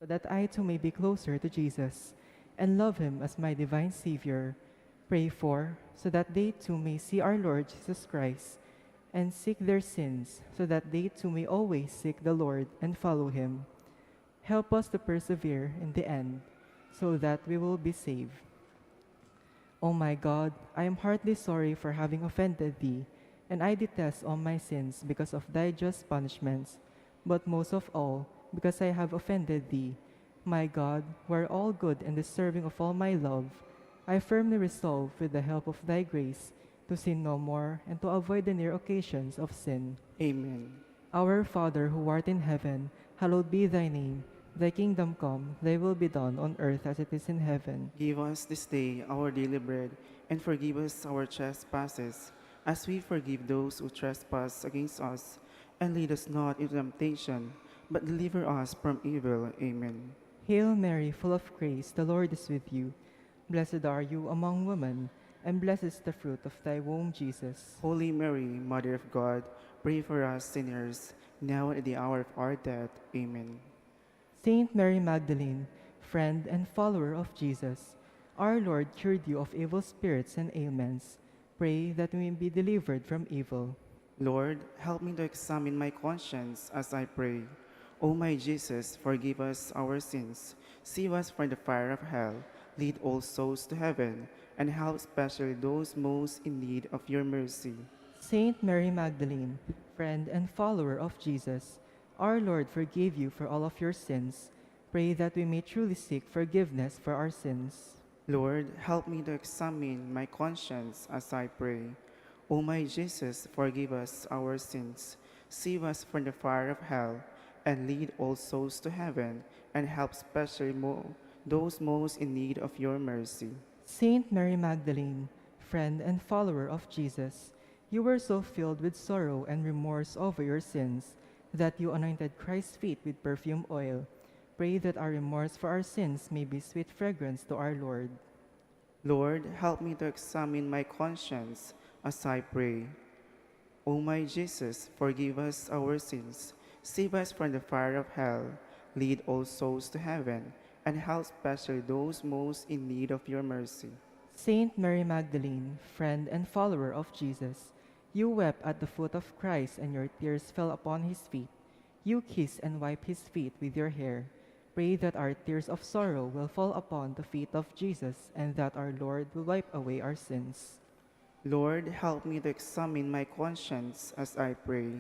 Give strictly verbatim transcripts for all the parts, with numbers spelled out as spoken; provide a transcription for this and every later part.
so that I too may be closer to Jesus and love him as my divine Savior. Pray for, so that they too may see our Lord Jesus Christ and seek their sins, so that they too may always seek the Lord and follow him. Help us to persevere in the end, so that we will be saved. O my God, I am heartily sorry for having offended thee, and I detest all my sins because of thy just punishments, but most of all, because I have offended thee. My God, who are all good and deserving of all my love, I firmly resolve, with the help of thy grace, to sin no more and to avoid the near occasions of sin. Amen. Our Father, who art in heaven, hallowed be thy name. Thy kingdom come, thy will be done on earth as it is in heaven. Give us this day our daily bread, and forgive us our trespasses, as we forgive those who trespass against us. And lead us not into temptation, but deliver us from evil. Amen. Hail Mary, full of grace, the Lord is with you. Blessed are you among women, and blessed is the fruit of thy womb, Jesus. Holy Mary, Mother of God, pray for us sinners, now and at the hour of our death. Amen. Saint Mary Magdalene, friend and follower of Jesus, our Lord cured you of evil spirits and ailments. Pray that we may be delivered from evil. Lord, help me to examine my conscience as I pray. O my Jesus, forgive us our sins, save us from the fire of hell, lead all souls to heaven, and help especially those most in need of your mercy. Saint Mary Magdalene, friend and follower of Jesus, our Lord forgave you for all of your sins. Pray that we may truly seek forgiveness for our sins. Lord, help me to examine my conscience as I pray. O my Jesus, forgive us our sins, save us from the fire of hell, and lead all souls to heaven, and help especially mo- those most in need of your mercy. Saint Mary Magdalene, friend and follower of Jesus, you were so filled with sorrow and remorse over your sins that you anointed Christ's feet with perfume oil. Pray that our remorse for our sins may be sweet fragrance to our Lord. Lord, help me to examine my conscience as I pray. O my Jesus, forgive us our sins, save us from the fire of hell, lead all souls to heaven, and help especially those most in need of your mercy. Saint Mary Magdalene, friend and follower of Jesus, you wept at the foot of Christ, and your tears fell upon his feet. You kissed and wiped his feet with your hair. Pray that our tears of sorrow will fall upon the feet of Jesus, and that our Lord will wipe away our sins. Lord, help me to examine my conscience as I pray.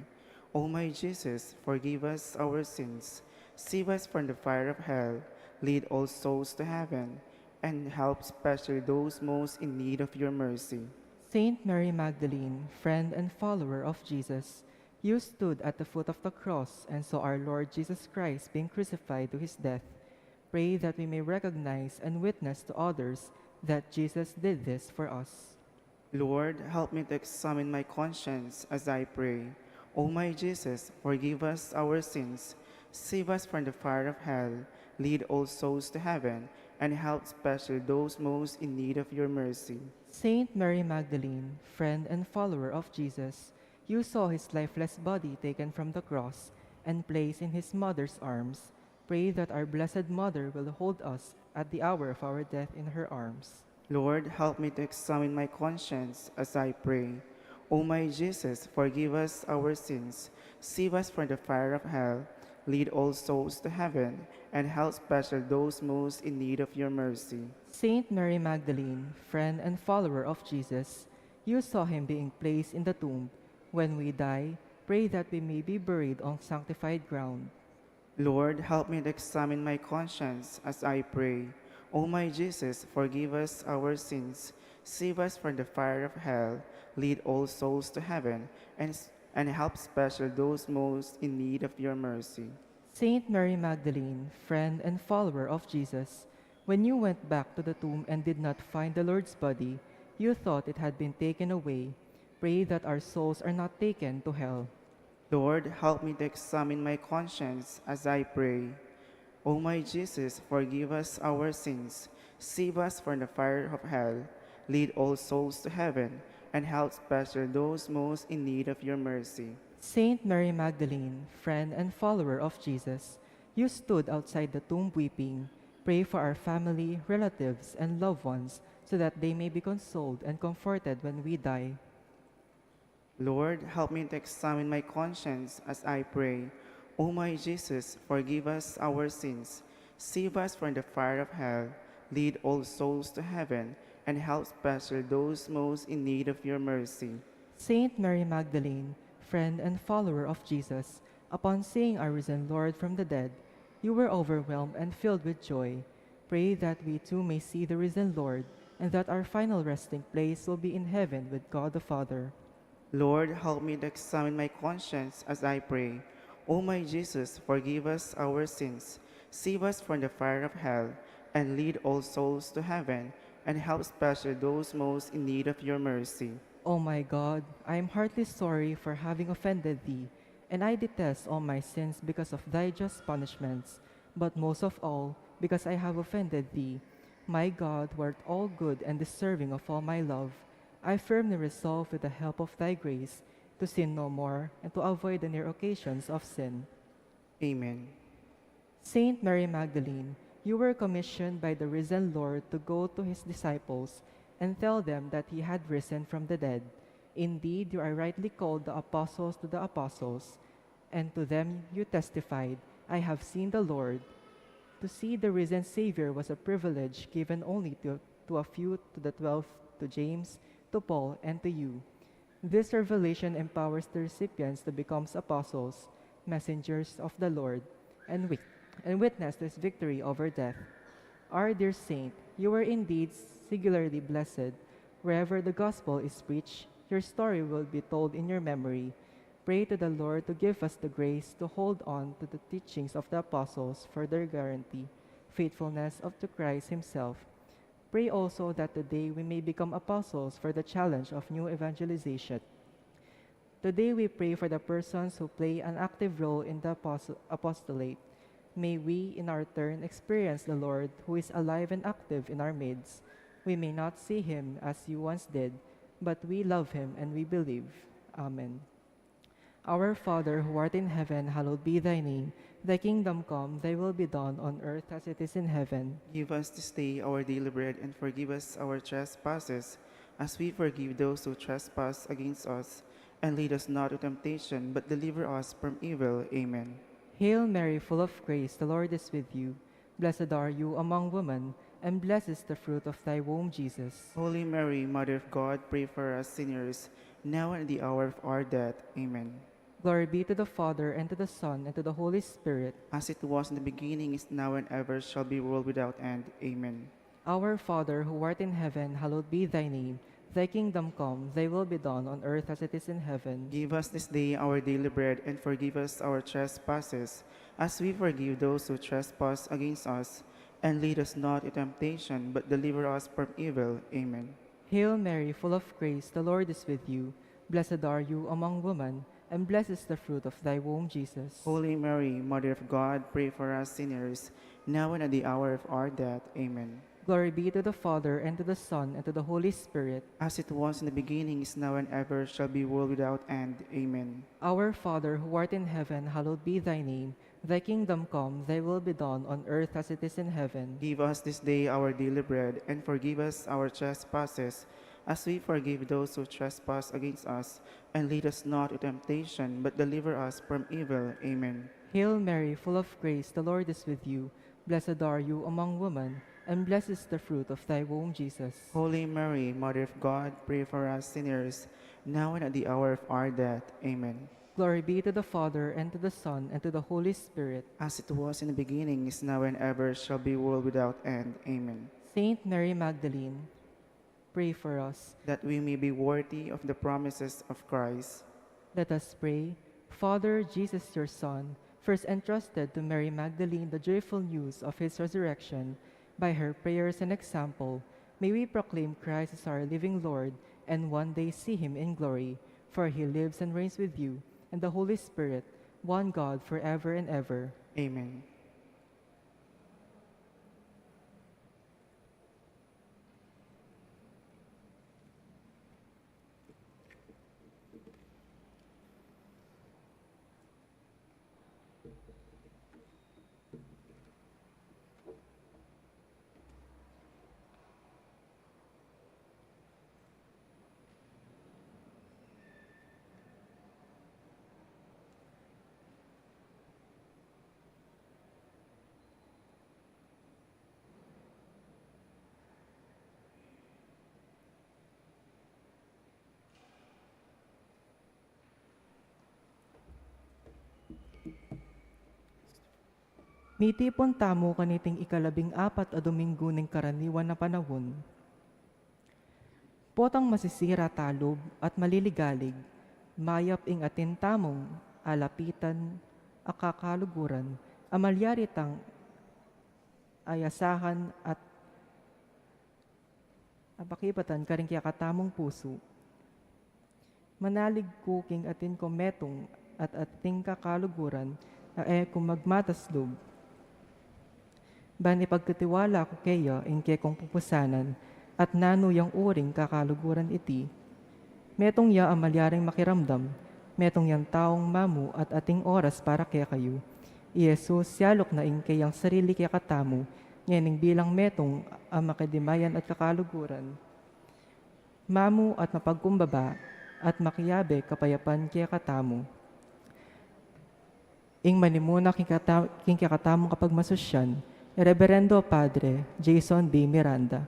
O my Jesus, forgive us our sins, save us from the fire of hell, lead all souls to heaven, and help especially those most in need of your mercy. Saint Mary Magdalene, friend and follower of Jesus, you stood at the foot of the cross and saw our Lord Jesus Christ being crucified to his death. Pray that we may recognize and witness to others that Jesus did this for us. Lord, help me to examine my conscience as I pray. O my Jesus, forgive us our sins, save us from the fire of hell, lead all souls to heaven, and help especially those most in need of your mercy. Saint Mary Magdalene, friend and follower of Jesus, you saw his lifeless body taken from the cross and placed in his mother's arms. Pray that our Blessed Mother will hold us at the hour of our death in her arms. Lord, help me to examine my conscience as I pray. O my Jesus, forgive us our sins, save us from the fire of hell, lead all souls to heaven, and help especially those most in need of your mercy. Saint Mary Magdalene, friend and follower of Jesus, you saw him being placed in the tomb. When we die, pray that we may be buried on sanctified ground. Lord, help me to examine my conscience as I pray. O my Jesus, forgive us our sins, save us from the fire of hell, lead all souls to heaven, and, and help especially those most in need of your mercy. Saint Mary Magdalene, friend and follower of Jesus, when you went back to the tomb and did not find the Lord's body, you thought it had been taken away. Pray that our souls are not taken to hell. Lord, help me to examine my conscience as I pray. O my Jesus, forgive us our sins, save us from the fire of hell, lead all souls to heaven, and help especially those most in need of your mercy. Saint Mary Magdalene, friend and follower of Jesus, You stood outside the tomb weeping. Pray for our family, relatives, and loved ones so that they may be consoled and comforted when we die. Lord, help me to examine my conscience as I pray. O my Jesus, forgive us our sins, save us from the fire of hell, lead all souls to heaven, and help especially those most in need of your mercy. Saint Mary Magdalene, friend and follower of Jesus, upon seeing our risen Lord from the dead, you were overwhelmed and filled with joy. Pray that we too may see the risen Lord, and that our final resting place will be in heaven with God the Father. Lord, help me to examine my conscience as I pray. O my Jesus, forgive us our sins, save us from the fire of hell, and lead all souls to heaven, and help especially those most in need of your mercy. O my God, I am heartily sorry for having offended thee, and I detest all my sins because of thy just punishments, but most of all because I have offended thee. My God, who art all good and deserving of all my love, I firmly resolve with the help of thy grace to sin no more and to avoid the near occasions of sin. Amen. Saint Mary Magdalene, you were commissioned by the risen Lord to go to his disciples and tell them that he had risen from the dead. Indeed, you are rightly called the apostles to the apostles, and to them you testified, "I have seen the Lord." To see the risen Savior was a privilege given only to, to a few, to the twelve, to James, to Paul, and to you. This revelation empowers the recipients to become apostles, messengers of the Lord, and, wit- and witness to his victory over death. Our dear saint, you were indeed singularly blessed. Wherever the gospel is preached, your story will be told in your memory. Pray to the Lord to give us the grace to hold on to the teachings of the apostles for their guarantee, faithfulness of to Christ himself. Pray also that today we may become apostles for the challenge of new evangelization. Today we pray for the persons who play an active role in the apost- apostolate. May we, in our turn, experience the Lord who is alive and active in our midst. We may not see him as you once did, but we love him and we believe. Amen. Our Father, who art in heaven, hallowed be thy name. Thy kingdom come, thy will be done on earth as it is in heaven. Give us this day our daily bread, and forgive us our trespasses, as we forgive those who trespass against us. And lead us not to temptation, but deliver us from evil. Amen. Hail Mary, full of grace, the Lord is with you. Blessed are you among women, and blessed is the fruit of thy womb, Jesus. Holy Mary, Mother of God, pray for us sinners, now and at the hour of our death. Amen. Glory be to the Father, and to the Son, and to the Holy Spirit. As it was in the beginning, is now, and ever shall be, world without end. Amen. Our Father, who art in heaven, hallowed be thy name. Thy kingdom come, thy will be done on earth as it is in heaven. Give us this day our daily bread, and forgive us our trespasses, as we forgive those who trespass against us. And lead us not into temptation, but deliver us from evil. Amen. Hail Mary, full of grace, the Lord is with you. Blessed are you among women, and blessed is the fruit of thy womb, Jesus. Holy Mary, Mother of God, pray for us sinners, now and at the hour of our death. Amen. Glory be to the Father, and to the Son, and to the Holy Spirit. As it was in the beginning, is now, and ever shall be, world without end. Amen. Our Father, who art in heaven, hallowed be thy name. Thy kingdom come, thy will be done on earth as it is in heaven. Give us this day our daily bread, and forgive us our trespasses, as we forgive those who trespass against us. And lead us not into temptation, but deliver us from evil. Amen. Hail Mary, full of grace, the Lord is with you. Blessed are you among women, and blessed is the fruit of thy womb, Jesus. Holy Mary, Mother of God, pray for us sinners, now and at the hour of our death. Amen. Glory be to the Father, and to the Son, and to the Holy Spirit. As it was in the beginning, is now, and ever shall be, world without end. Amen. Saint Mary Magdalene, pray for us. That we may be worthy of the promises of Christ. Let us pray. Father, Jesus, your Son, first entrusted to Mary Magdalene the joyful news of his resurrection, by her prayers and example, may we proclaim Christ as our living Lord and one day see him in glory, for he lives and reigns with you and the Holy Spirit, one God, forever and ever. Amen. Mitipun tamu kaniting ikalabing apat a Domingo ning karaniwan a panahun. Potang masisira talub at maliligalig, mayap ing atin tamung alapitan a kakaluguran a malyari tang ayasahan at apakibatan karing kekatamung pusu. Manalig ku king atin ku metung at ating kakaluguran a e ku magmatas lub. Ban ipagkatiwala ku keya ing kekong pupusanan at nanu yang uring kakaluguran iti. Metung ya a malyaring makiramdam, metung yang taung mamu at ating oras para kekayu. I Jesus, yaluk na ing keyang sarili kekatamu, ngening bilang metung a makidimayan at kakaluguran. Mamu at mapagkumbaba at makiabe kapayapan kekatamu. Ing manimuna king kata-, king kekatamung kapagmasusyan, Reverendo Padre Jason B. Miranda.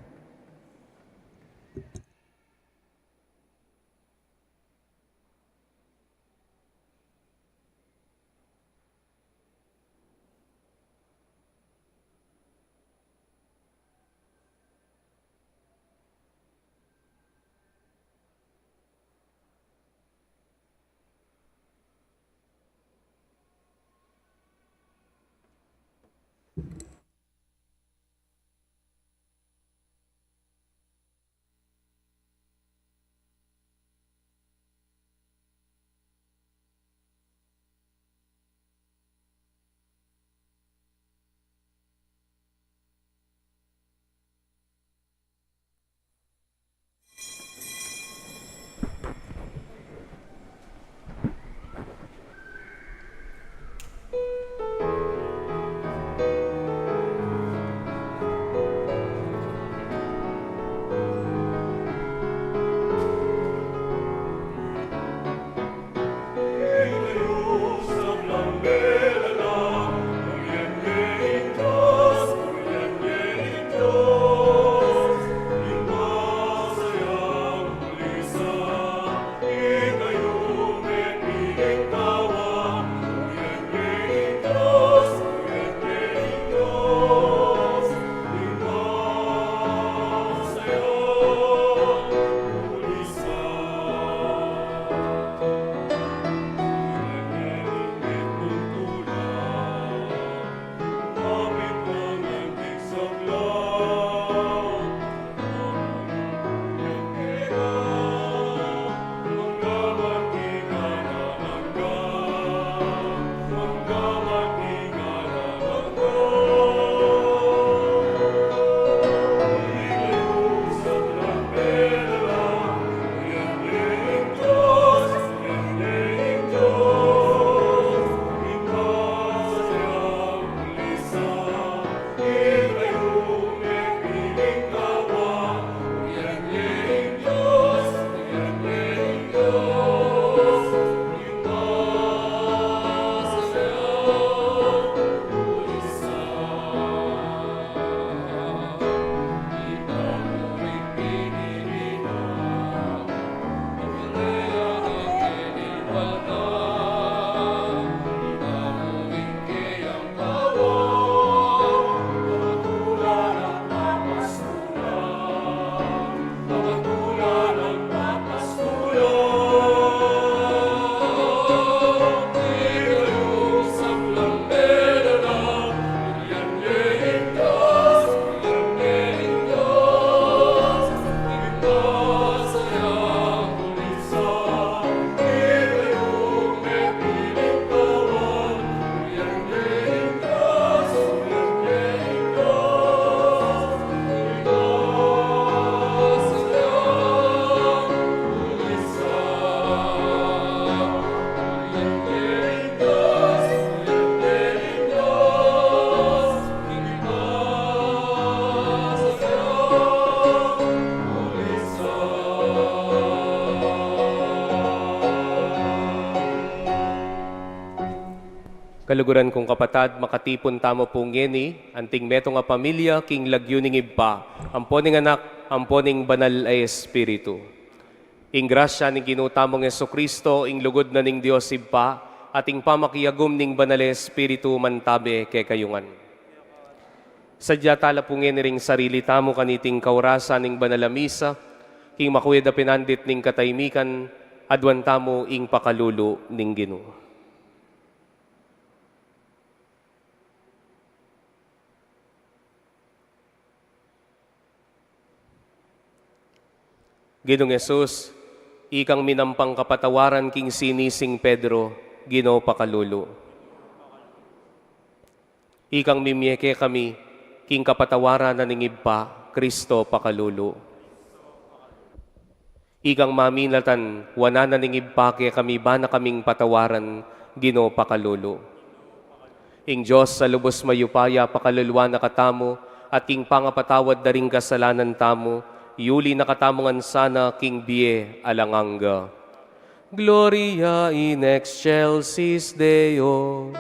Kaluguran kung kapatad, makatipun tamu pu ngeni, anting metung a pamilya, king lagyu ning Ibpa, ampo ning Anak, ampo ning Banal a Espiritu. Ing grasya ning Ginu tamung Jesucristo, ing lugud na ning Dios Ibpa, at ing pamakiagum ning Banal a Espiritu, mantabe kekayu ngan. Sadya tala pu ngeni ring sarili tamu kaniting kaurasan ning banal a misa, king makuwid a pinandit ning kataimikan, aduan tamu ing pakalulu ning Ginu. Ginung Jesus, ikang minampang kapatawaran king sinising Pedro, Ginu, pakalulu. Ikang mimie kekami king kapatawaran na ning Ibpa, Kristo, pakalulu. Ikang maminatan wanan na ning Ibpa kekami ba na kaming patawaran, Ginu, pakalulu. Ing Dios a lubos mayupaya pakaluluan na katamu, at king pangapatawad da ring kasalanan tamu, yuli na katamu ngan sana king bie alang angga. Gloria in excelsis Deo.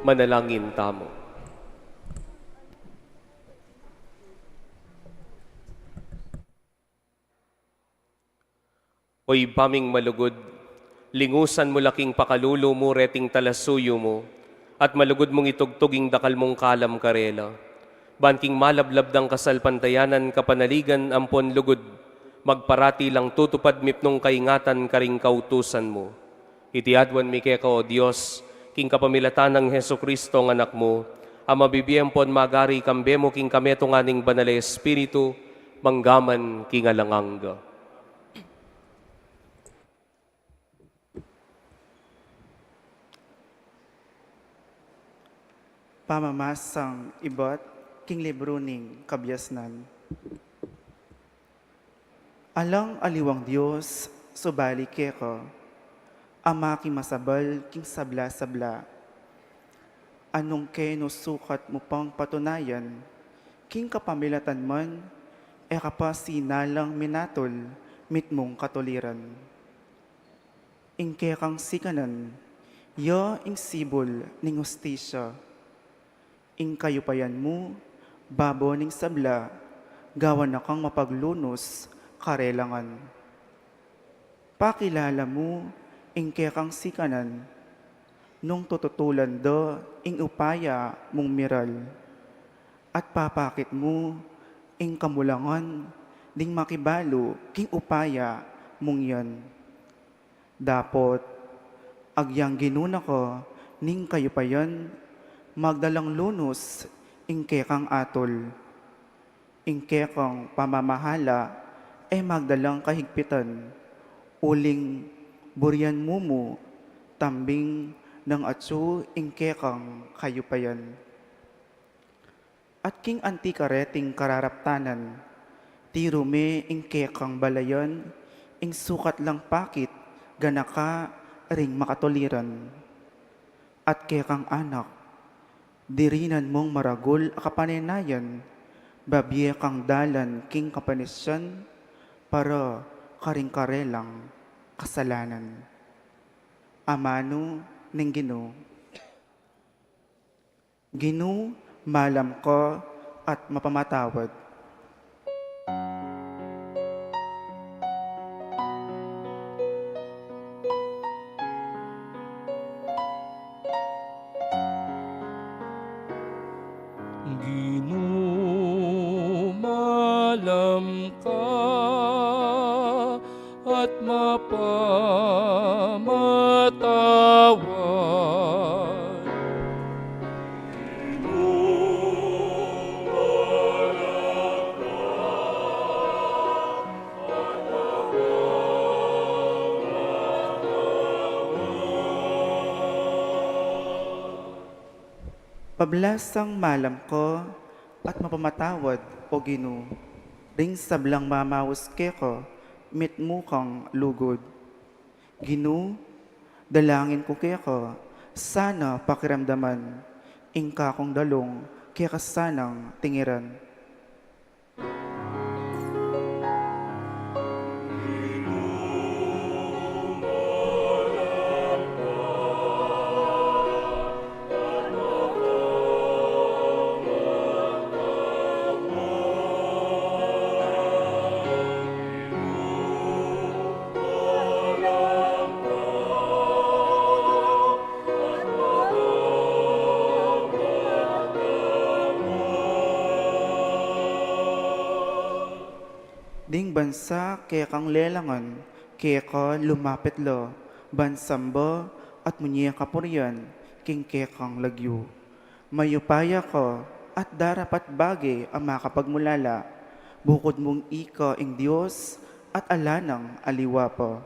Manalangin tamu. O Ibpa ming malugud, lingusan mu la king pakalulu mu reting talasuyu mu, at malugud mung itugtug ing dakal mung kalam karela. Ban king malablab dang kasalpantayanan, kapanaligan ampon lugud, magparati lang tutupad mipnung kaingatan karing kautusan mu. Iti aduan mi keka, O Dios, king kapamilatan nang Jesucristo a Anak mu, a mabibie ampon magari kambe mu king kametungan ning Banal a Espiritu, mangga man king alang angga. Pamamasang ibat king libru ning Kabiasnan. Alang aliwang Dios subali keka, a makimasabal king sabla-sabla. Anung kenu sukat mu pang patunayan, king kapamilatan man, e ka pa sinalang minatul mitmung katuliran. Ing kekang sikanan, ya ing sibul ning hustisya. Ing kayupayan mu, babo ning sabla, gawan na kang mapaglunus karelangan. Pakilala mu ing kekang sikanan, nung tututulan da ing upaya mung miral. At papakit mu ing kamulangan ding makibalu king upaya mung yan. Dapot, agyang ginuna ka ning kayupayan, magdalang lunus ing kekang atul. Ing kekang pamamahala, e magdalang kahigpitan, Uling burian mu mu tambing nang atyu ing kekang kayupayan. At king anti kareting kararaptanan, tiru me ing kekang balayan, ing sukat lang pakit ganaka ring makatuliran. At kekang anak, dirinan mung maragul a kapanenayan, babie kang dalan king kapanisian para karing karelang kasalanan. Amanu ning Ginu. Ginu, malam ka at mapamatawad. Ginu, malam ka at mapamatawad. Pablasang malam ka at mapamatawad, O Ginu, ring sablang mamaus keka, mitmu kang lugud. Ginu, dalangin ku keka, sana pakiramdaman, ing kakung dalung keka sanang tingiran. Ding bansa kekang lelangan, keka lumapit la, ban samba at munye kapurian king kekang lagyu. Mayupaya ka at darapat bage a makapagmulala, bukud mung ika ing Dios at ala nang aliwa pa.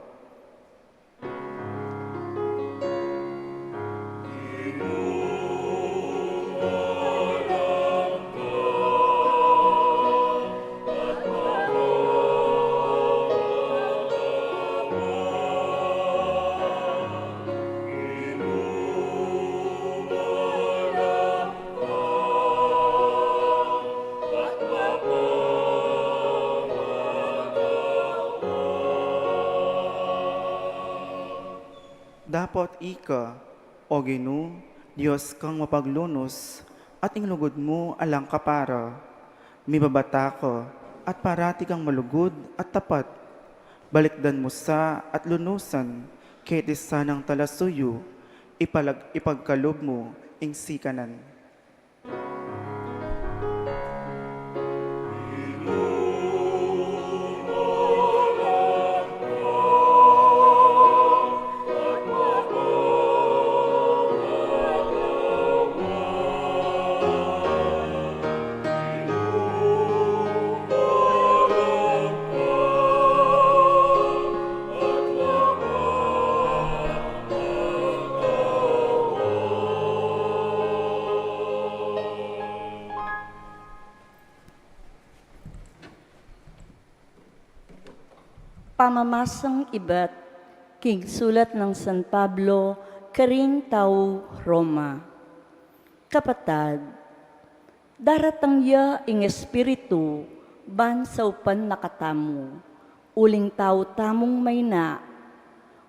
Dapot ika, O Ginu, Dios kang mapaglunus, at ing lugud mu alang kapara. Mibabata ka, at parati kang malugud at tapat. Balikdan mu sa at lunusan, keti sanang talasuyu, ipalag-, ipagkalub mu ing sikanan. Pamamasang ibat king sulat nang San Pablo karing tau Roma. Kapatad, daratang ya ing Espiritu ban saupan na katamu, uling tau tamung maina,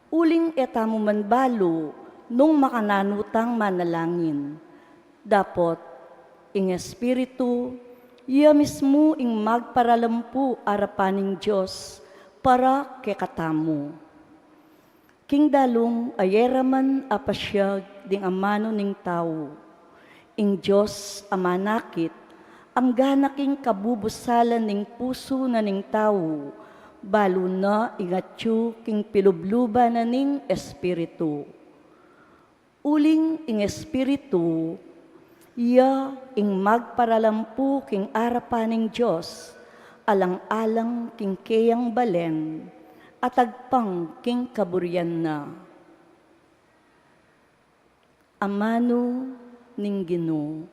uling e tamu man balu nung makananu tang manalangin. Dapot ing Espiritu, iya mismu ing magparalampu arapan ning Dios para kekatamu. King dalung ayera man apasiag ding amanu ning tau, ing Dios a manakit, anggana king kabubusalan ning pusu na ning tau, balu na ing atyu king pilubluban na ning Espiritu. Uling ing Espiritu, iya ing magparalampu king arapan ning Dios, alang-alang king keyang balen, at agpang king kaburian na. Amanu ning Ginu.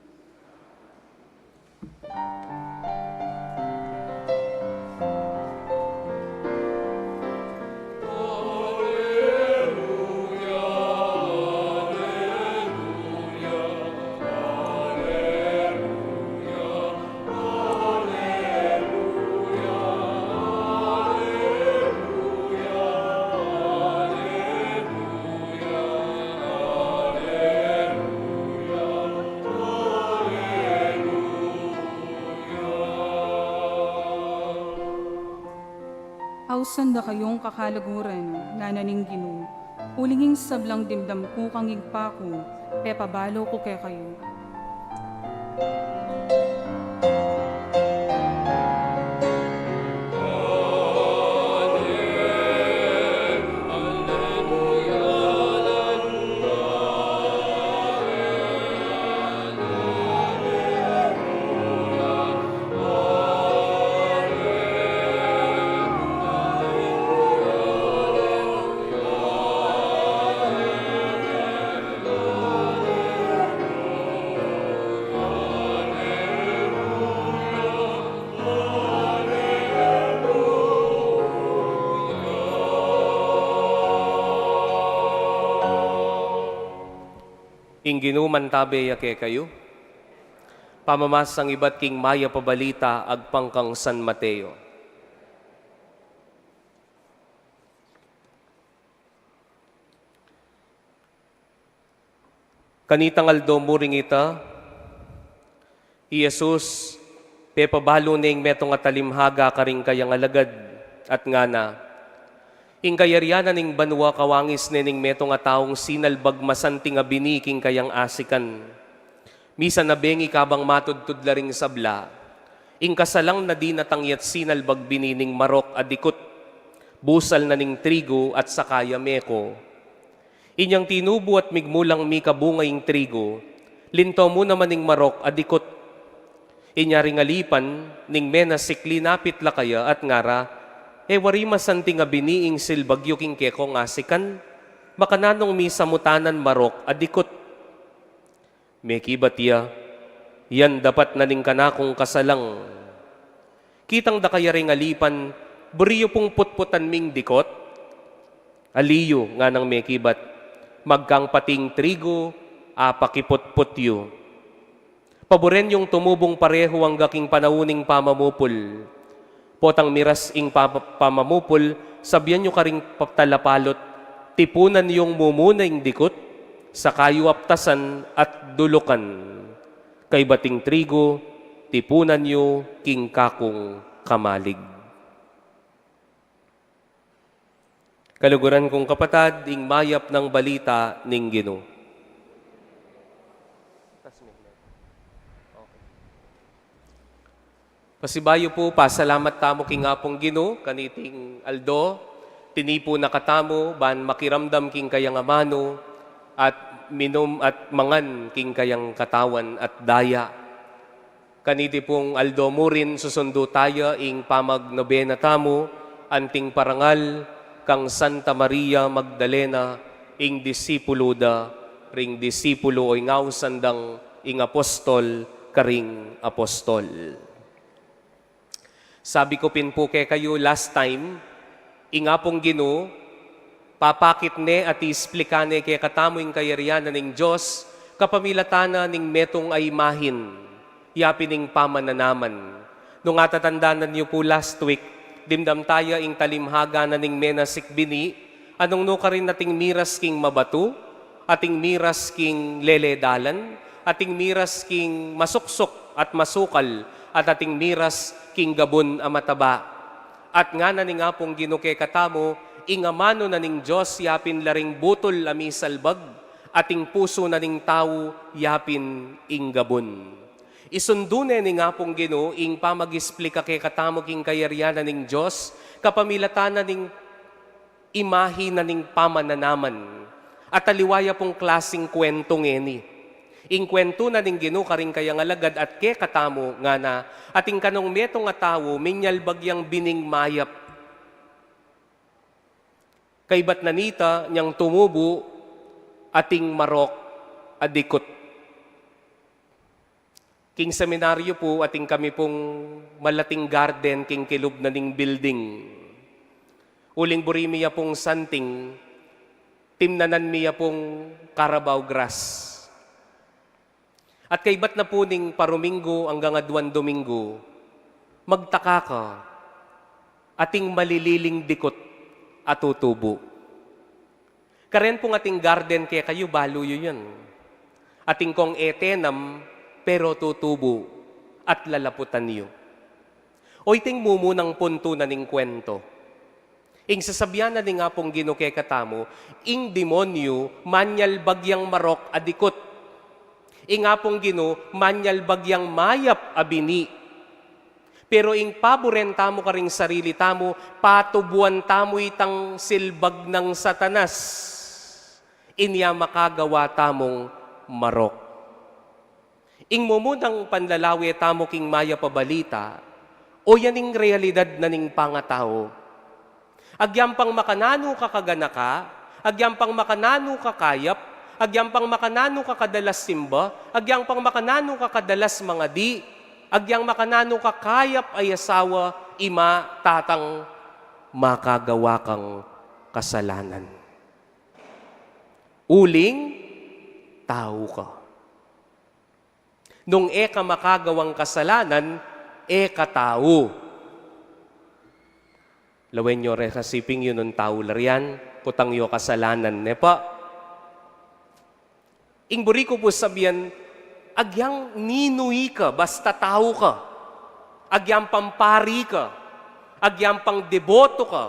Ausan da kayung kakalaguran, ngana ning Ginu, uling ing sablang dimdam ku kang Ibpa ku, pepabalu ku kekayu. Ing Ginu mantabe ya kekayu. Pamamasang ibat king Mayap a Balita agpang kang San Mateo. Kanitang aldo mu ring ita, i Jesus pepabalu ne ing metung a talimhaga karing kayang alagad at ngana, ing kayarian na ning banua kawangis ne ning metung a taung sinalbag masanting a bini king kayang asikan. Misan a bengi kabang matudtud la ring sabla, ing kasalang na dinatang ya't sinalbag bini ning marok a dikut, busal na ning trigu at saka ya meko. Inyang tinubu at migmulang mikabunga ing trigu, linto mu naman ing marok a dikut. Inya ring alipan ning menasik linapit la kaya at ngara, e wari masanting a bini ing silbag yu king kekong asikan? Makananung misamutanan marok a dikut? Mekibat ya, yan dapat na ning kanakung kasalang. Kitang da kaya ring alipan, buri yu pung putputan ming dikut? Ali yu, nganang mekibat, magkang pati ing trigu, apakiputput yu. Paburen yung tumubung parehu angga king panaun ning pamamupul. Potang miras ing pa-, pamamupul, sabian yu karing pa-, talapalut, tipunan yung mumuna ing dikut, saka yu aptasan at dulukan. Kaybat ing trigu, tipunan yu king kakung kamalig. Kaluguran kung kapatad, ing mayap nang balita ning Ginu. Pasibayu pu, pasalamat tamu king Apung Ginu, kaniting aldo, tinipu na katamu, ban makiramdam king kayang amanu, at minum at mangan king kayang katawan at daya. Kaniti pung aldo murin susundu taya ing pamagnobena tamu, anting parangal kang Santa Maria Magdalena, ing disipulu da, ring disipulu o ing ausan dang ing apostol karing apostol. Sabi ku pin pu kekayu last time, ing Apung Ginu, papakit ne at iisplika ne kekatamu ing kayarian na ning Dios, kapamilatan na ning metung a imahin, yapin ing pamananaman. Nung atatandanan yu pu last week, dimdam taya ing talimhaga na ning menasik bini, anung nukarin ating miras king mabatu, ating miras king leledalan, ating miras king masuksuk at masukal, at ating miras king gabun a mataba. At ngana ning Apung Ginu kekatamu, ing amanu na ning Dios yapin la ring butul a misalbag, at ing pusu na ning tau yapin ing gabun. Isundu ne ning Apung Ginu ing pamagisplika kekatamu king kayarian na ning Dios, kapamilatan na ning imahi na ning pamananaman. At aliwa ya pung klasing kwentu ngeni. Ing kwentu na ning Ginu karing kayang alagad at kekatamu ngana, atin kanung metung a tau minyalbag yang bining mayap. Kaybat na nita, inyang tumubu ating marok a dikut. King seminaryo pu, ating kami pung malating garden king kilub na ning building. Uling buri mi ya pung santing, timnanan mi ya pung Carabao grass. At kaybat na pu ning paruminggu anggang aduang duminggu, magtaka ka, ating malililing dikut a tutubu. Karen pung ating garden kekayu, balu yu yan. Ating kong e tenam, pero tutubu at lalaputan yu. O iting mumunang puntu na ning kwento. Ing sasabian na ning Apung Ginu kekatamu, ing demonyu manyalbag yang marok a dikut. Ing Apung Ginu manyalbag yang mayap a bini. Pero ing paburen tamu karing sarili tamu, patubuan tamu itang silbag nang Satanas. Inya makagawa tamung marok. Ing mumunang panlalawe tamu king mayap a balita, o yan ing realidad na ning pangatau. Agyang pang makananu ka kaganaka, agyang pang makananu ka kayap, agyang pang makananu ka kadalas simba, agyang pang makananu ka kadalas mangadi, agyang makananu ka kayap a asawa, ima, tatang, makagawa kang kasalanan. Uling tau ka. Nung e ka makagawang kasalanan, e ka tau. Lawen yu re kasiping yu nung tau la rian, kutang yu kasalanan, ne pa? Ing buri ku pu sabian, agyang ninu ika, basta tau ka. Agyang pang pari ka, agyang pang deboto ka,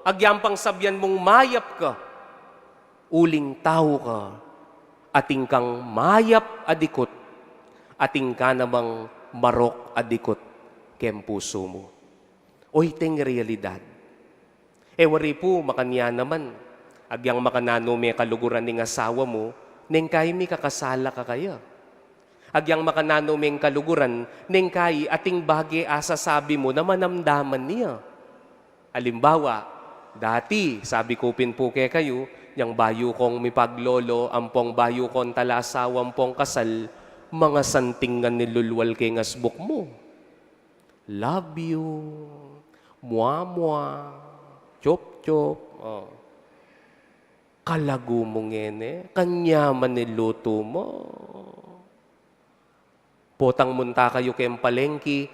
agyang pang sabian mung mayap ka. Uling tau ka, ating kang mayap a dikut, ating ka namang marok a dikut keng pusu mu. O iting realidad. E wari pu, makanyan naman. Agyang makananu me kaluguran ning asawa mu, neng kai mikakasala ka kaya. Agyang makananu meng kaluguran, neng kai ating bage a sasabi mu na manamdaman ya. Alimbawa, dati, sabi ku pin pu kekayu, inyang bayu kong mipaglolo, ampong bayu kong talasawa, ampong kasal, mangasanting ngan ilulwal keng asbuk mu. Love you, mua-mua, chop-chop, o. Kalagu mu ngeni, kanyaman ing lutu mu. Potang munta kayu keng palengki,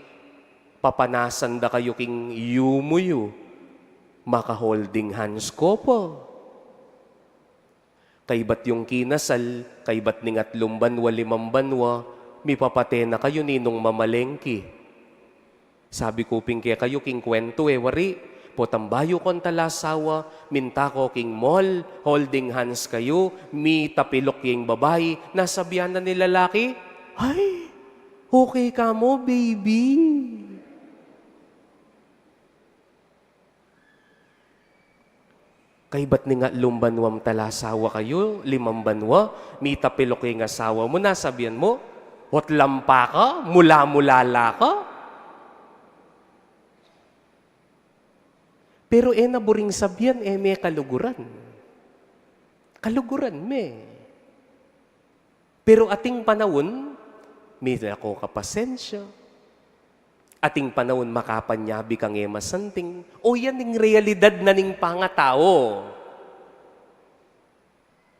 papanasan da kayu king yumu yu, maka-holding hands ko pa. Kaybat yung kinasal, kaybat ning atlung banwa, limang banwa, mipapate na kayu ninung mamalengki. Sabi ku pin kekayu king kwentu, e wari, potang bayu kong talasawa, minta ko king mall, holding hands kayu, mitapilok ya ing babai, nasabian na ning lalaki, "Ay, okay ka mu, baby." Kaybat ning atlung banwang talasawa kayu, limang banwa, mitapilok ya ing asawa mu, nasabian mu, "Ot lampa ka, mula-mula la ka." Pero e na buring sabian, e me kaluguran. Kaluguran me. Pero ating panaun, mila ko kapasensya. Ating panaun, makapanyabi kang e masanting. O yan ing realidad na ning pangatau.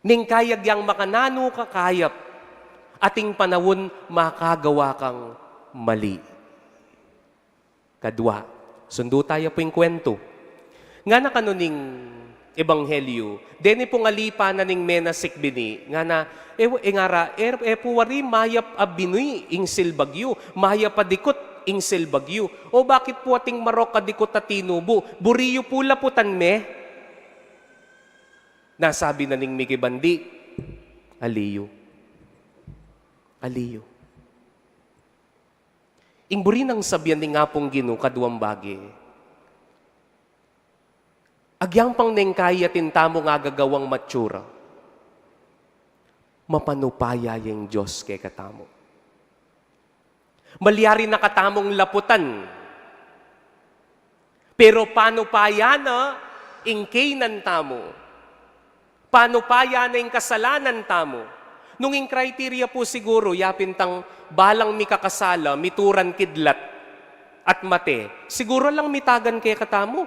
Neng kai agyang makananu ka kayap, ating panaun makagawa kang mali. Kadwa, sundu taya pu ing kwentu. Ngana kanu ning ebanghelyu, deni pung alipan na ning menasik bini, ngana, e, e ngara, e, e pu wari mayap a bini ing silbag yu, mayap a dikut ing silbag yu. O bakit pu ating marok a dikut a tinubu? Buri yu pu laputan me? Nasabi na ning mikibandi, ali yu. Ali yu. Ing buri nang sabian ning Apung Ginu, kaduang bage. Agyang pang neng kai atin tamung agagawang matsura, mapanupaya ya ing Dios kekatamu. Malyari na katamung laputan. Pero panupaya na, Ing kainan tamu, panupaya na ing kasalanan tamu. Nung ing criteria pu siguru, yapin tang balang mikakasala, mituran kidlat at mate, siguru lang mitagan kekatamu.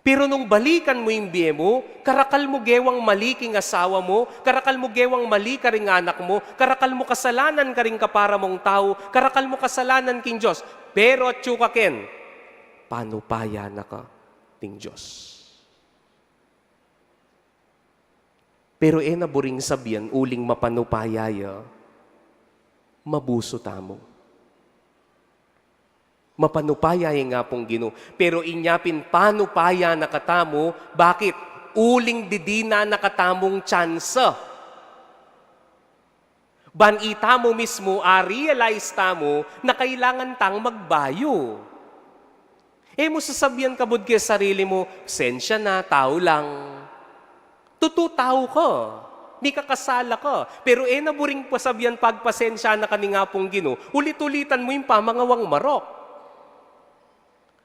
Pero nung balikan mu ing bie mu, karakal mu gewang mali king asawa mu, karakal mu gewang mali karing anak mu, karakal mu kasalanan karing kapara mung tau, karakal mu kasalanan king Dios. Pero atyu ka ken, panupaya na ka ning Dios. Pero e na buring sabian uling mapanupaya ya, mabusu tamu. Mapanupaya ya ing Apung Ginu. Pero inya pin panupaya na katamu, bakit? Uling didinan na katamung tsansa. Ban itamu mismu a-realize tamu na kailangan tang magbayu. E mu sasabian kabud ke sarili mu, "Pasensya na, tau lang." Tutu, tau ka. Mikakasala ka. Pero e na buring pasabian pagpasensya na ka ning Apung Ginu, ulit-ulitan mu ing pamangawang marok.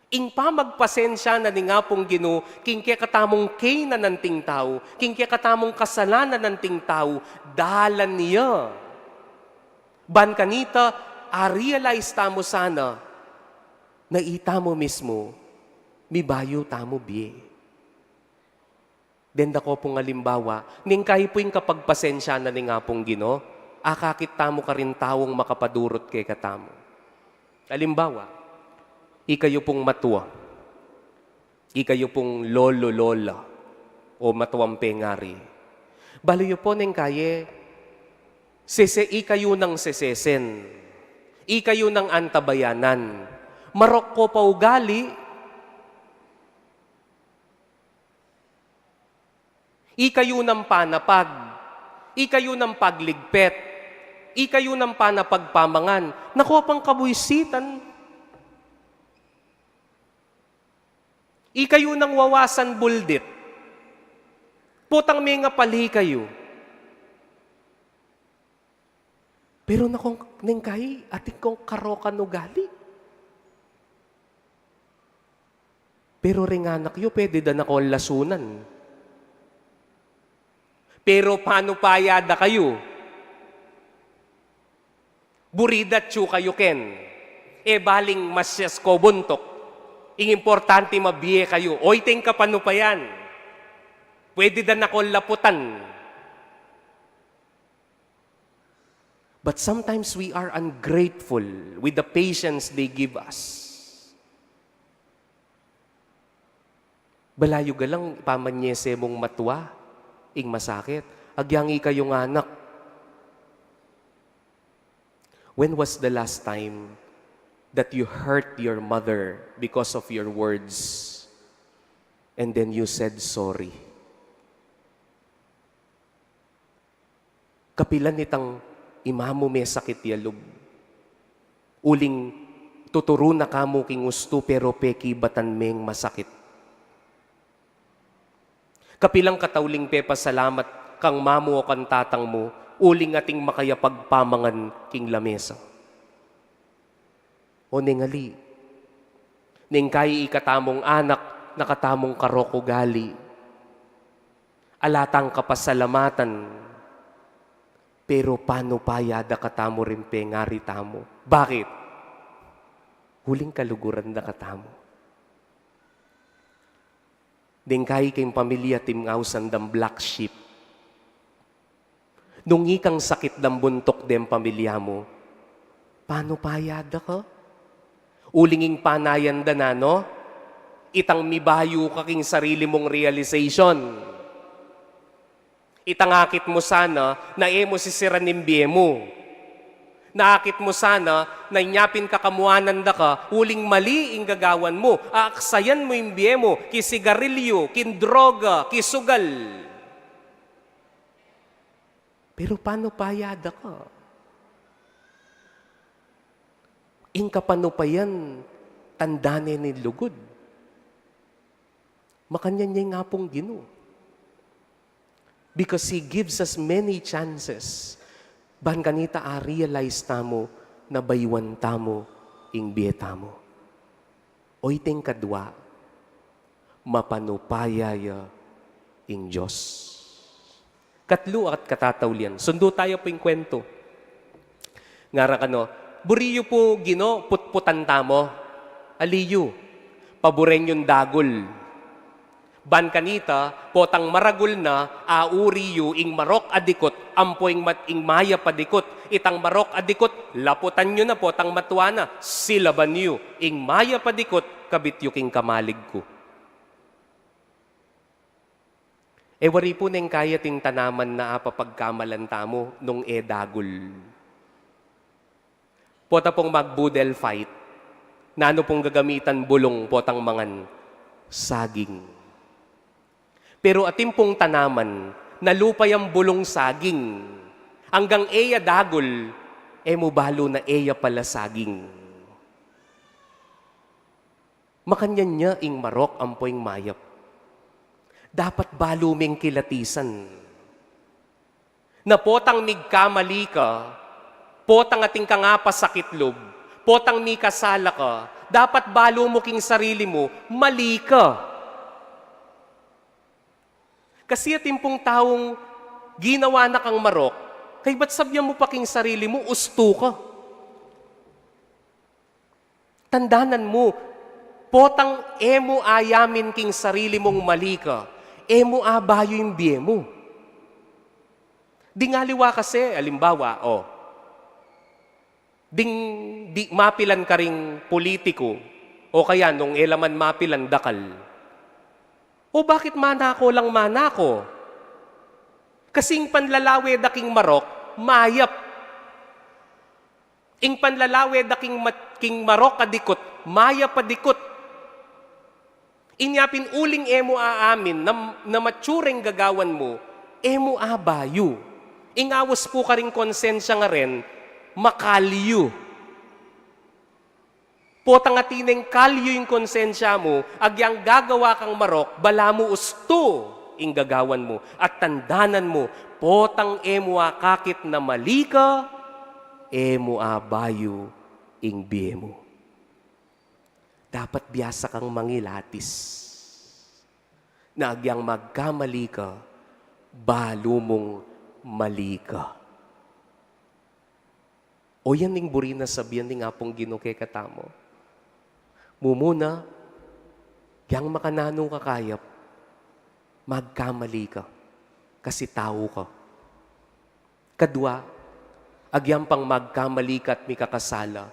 Ing pamagpasensya na ning Apung Ginu, king kekatamung kainan anting tau, king kekatamung kasalanan anting tau, dalan ya. Ban kanita, a-realize tamu sana, na itamu mismu, mibayu tamu bie. Deng dako pung alimbawa, neng kayi pu ing kapagpasensya na ning Apung Ginu, akakit tamu karing taung makapadurut kekatamu. Alimbawa, ikayu pung matua, ikayu pung lolo, lola, o matuang pengari. Balu yu pu neng kayi, sese, ikayu nang sesesen, ikayu nang antabayanan, marok ko pa ugali, ikayu nang panapag, ikayu nang pagligpet, ikayu nang panapagpamangan, nako pang kabuisitan. Ikayu nang wawasan buldit. Potang mengapali kayu. Pero nako, neng kayi, atin kong karokan ugali. Pero reng anak yu, pwede da na kong lasunan. Pero panupaya da kayu. Buri da atyu kayu ken. E baling masyas ko buntuk. Ing importante mabie kayu. Oyteng kapanupayan. Pwede da na kong laputan. But sometimes we are ungrateful with the patience they give us. Balayu ga lang pamanyese mung matua ing masakit. Agyang ikayung anak. When was the last time that you hurt your mother because of your words and then you said sorry? Kapilan itang imamu mesakit ya lub. Uling tuturu na ka mu king ustu pero pekibatan meng masakit. Kapilan katauling pepasalamat kang mamu o kang tatang mu, uling ating makayapag pamangan king lamesa. O neng ali, neng kayi ikatamung anak, nakatamung karok ugali. Ala tang kapasalamatan, pero panupaya da katamu ring pengari tamu. Bakit? Uling kaluguran da katamu. Neng kayi king pamilya atin ausan dang black sheep. Nung ikang sakit dang buntuk deng pamilya mu, panupaya da ka? Uling ing panayan da na, no? Itang mibayu ka king sarili mung realization. Itang akit mu sana na e mu sisiran ing bie mu. Naakit mu sana na inya pin kakamuanan da ka, uling mali ing gagawan mu. Aaksayan mu ing bie mu, ki sigarilyu, king droga, ki sugal. Pero panupaya da ka? Ing kapanupayan, tanda ne ning lugud. Makanyan ya ing Apung Ginu. Because He gives us many chances. Ban kanita a-realize tamu na bayuan tamu ing bie tamu. Oyteng kadwa, mapanupaya ya ing Dios. Katlu at katataulian. Sundu taya pu ing kwento. Ngara kano, "Buri yu pu, Ginu, putputan tamu." Ali yu, paburen yung dagul. Ban kanita, potang maragul na, auri yu ing marok a dikut, ampo ing mat-, ing mayap a dikut. Itang marok a dikut, laputan yu na, potang matua na, silaban yu. Ing mayap a dikut, kabit yu king kamalig ku. E wari pu neng kaya ting tanaman na apapagkamalan tamu nung e dagul. Pota pung mag-boodle fight, nanu pung gagamitan bulung potang mangan? Saging. Pero atin pung tanaman na lupa yang bulung saging. Anggang e ya dagul, e mu balu na e ya pala saging. Makanyan ya ing marok ampo ing mayap. Dapat balu meng kilatisan. Na potang migkamali ka, potang atin kang apasakit lub, potang mikasala ka, dapat balu mu king sarili mu, mali ka. Kasi atin pung taung ginawa na kang marok, kaybat sabian mu pa king sarili mu, ustu ka. Tandanan mu, potang e mu ayamin king sarili mung mali ka, e mu abayu ing bie mu. Ding aliwa kasi, alimbawa, o, ding di mapilan karing pulitiku, o kaya nung e la man mapilan dakal. O bakit manako lang manako? Kasi ing panlalawe da king marok, mayap. Ing panlalawe da king mat-, king marok a dikut, mayap a dikut. Inya pin uling e mu aamin na, na mature ing gagawan mu, e mu abayu. Ing aus pu karing konsensya ngaren, makalyu. Potang atin neng kalyu ing konsensya mu, agyang gagawa kang marok, balamu ustu ing gagawan mu, at tandanan mu, potang e mu akakit na mali ka, e mu abayu ing bie mu. Dapat biasa kang mangilatis. Na agyang magkamali ka, balu mung mali ka. O yan ing buri na sabian ning Apung Ginu kekatamu. Mumuna, agyang makananu ka kayap, magkamali ka, kasi tau ka. Kadua, agyang pang magkamali ka at mikakasala,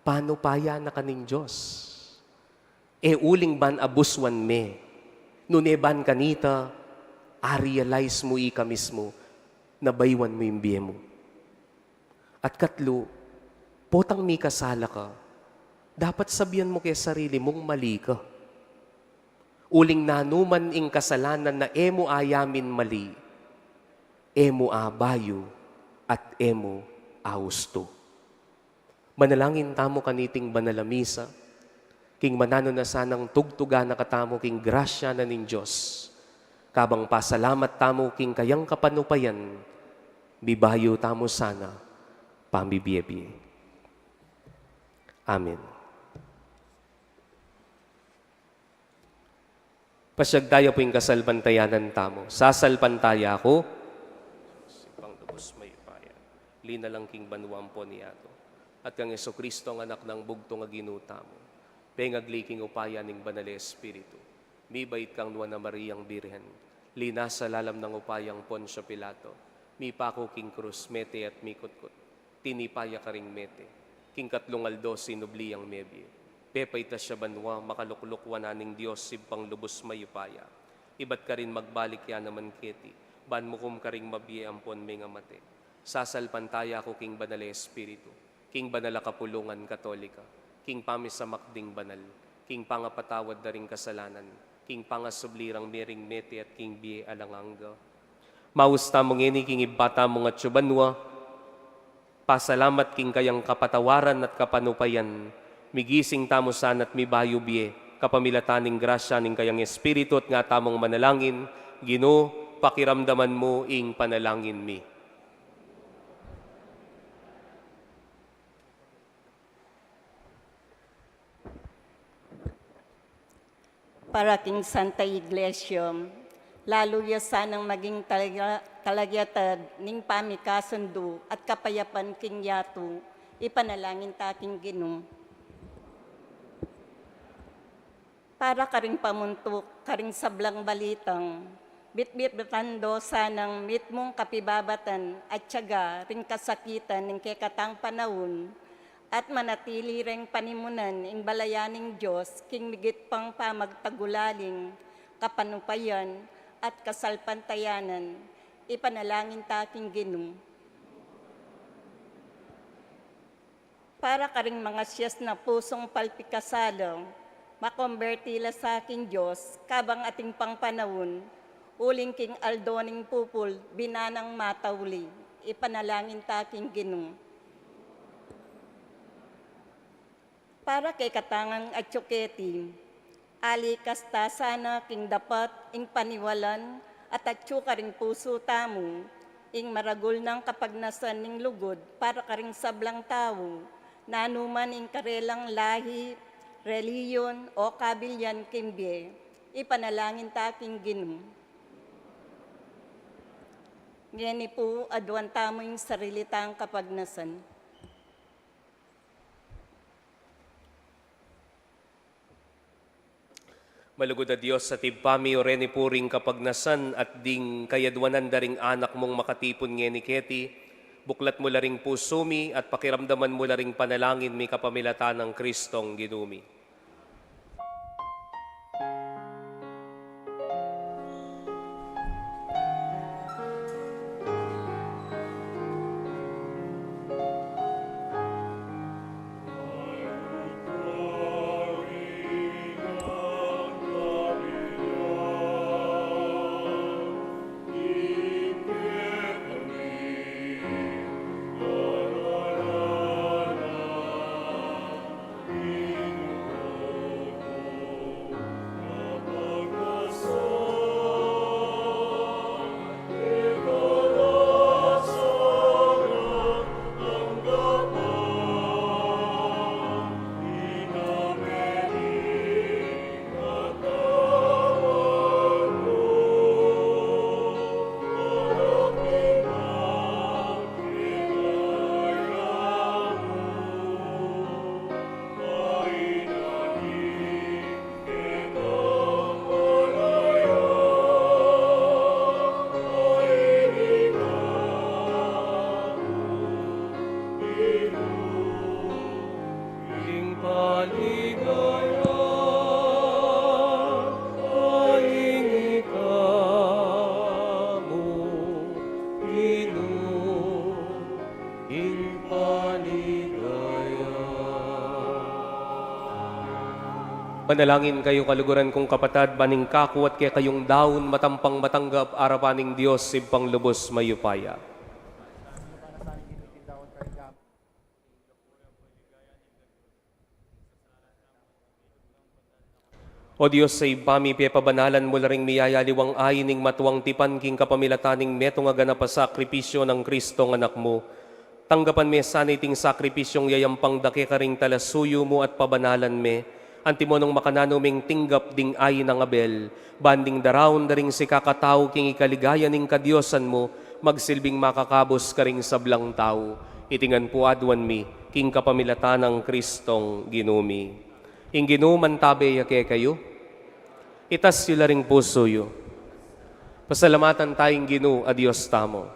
panupaya na ka ning Dios. E uling ban abusuan me, nune ban kanita, a-realize mu ika mismu, na bayuan mu ing bie mu. At katlu, potang mikasala ka, dapat sabian mu ke sarili mung mali ka. Uling nanuman ing kasalanan na e mu ayamin mali, e mu abayu at e mu austu. Manalangin tamu kaniting banal a misa, king mananu na sanang tugtugan na katamu king grasya na ning Dios. Kabang pasalamat tamu king kayang kapanupayan, mibayu tamu sana pamibie-bie. Amen. Pasiag taya pu ing kasalpantayanan tamu. Sasalpantaya ku, Ibpang lubus mayupaya, linalang king banua ampon yatu, at kang Jesucristo, ang Anak nang bugtung a Ginu tamu, pengagli king upaya ning Banal a Espiritu, mibait kang Nuan a Mariang Birhen, linasa lalam nang upaya nang Poncio Pilato, mipaku king krus, mete at mikutkut, tinipa ya karing mete, king katlung aldo sinubli yang mebie, pepaitas ya banua, makalukluk wanan ning Dios Ibpang lubus mayupaya. Ibat karin magbalik ya naman keti, ban mukum karing mabie ampon mengamate. Sasalpantaya ku king Banal a Espiritu, king banal a kapulungan Katolika, king pamisamak ding banal, king pangapatawad da ring kasalanan, king pangasubli rang mie ring mete at king bie alang angga. Maus tamu ngeni king Ibpa tamu a atsu banua, pasalamat king kayang kapatawaran at kapanupayan, migising tamu sana at mibayu bie, kapamilatan ning grasya ning kayang Espiritu at nga tamung manalangin, Ginu, pakiramdaman mu ing panalangin mi. Para king Santa Iglesia, lalu ya sanang maging talaya-, talayatad ning pamikasundu at kapayapan king yatu, ipanalangin ta king Ginu. Para karing pamuntuk karing sablang balitang, bitbitan do sanang mitmung kapibabatan at tiyaga ring kasakitan ning kekatang panaun, at manatili reng panimunan ing balayan ning Dios king migit pang pamagtagulaling, kapanupayan, at kasalpantayanan, ipanalangin ta king Ginu. Para karing mangasias na pusung palpikasala, makomberti la sa king Dios, kabang atin pang panaun, uling king aldo ning pupul, binanang matauli, ipanalangin ta king Ginu. Para kekatang atyu keti, alikas ta sana king dapat ing paniwalan at atyu karing pusu tamu, ing maragul nang kapagnasan ning lugud para karing sablang tau, nanu man ing karelang lahi, relihiyon, o kabilyan king bie, ipanalangin ta king Ginu. Ngeni pu, aduan tamu ing sarili tang kapagnasan. Malugud a Dios at Ibpa mi, o reni pu ring kapagnasan at ding kayaduanan da ring anak mung makatipun ngeni keti, buklat mu la ring pusu mi at pakiramdaman mu la ring panalangin mi kapamilatan nang Kristong Ginu mi. Ing paligaya a ing ika mu, Ginu, ing paligaya. Manalangin kayu, kaluguran kung kapatad, ban ing kaku at kekayung daun matampang matanggap arapan ning Dios Ibpang lubus mayupaya. O Dios a Ibpa mi, pepabanalan mu la ring miyayaliwang ain ning matuang tipan king kapamilatan ning metung a ganap a sakripisyu nang Kristong Anak mu. Tanggapan me sana iting sakripisyung yayampang da keka ring talasuyu mu at pabanalan me, antimo nung makananu meng tinggap ding ain nang Abel, ban ding daraun da ring sikakatau king ikaligaya ning kadiosan mu, magsilbing makakabus karing sablang tau. Iti ngan pu aduan mi, king kapamilatan nang Kristong Ginu mi. Ing Ginu mantabe ya kekayu. Itas yu la ring pusu yu. Pasalamatan taya ing Ginu a Dios tamu.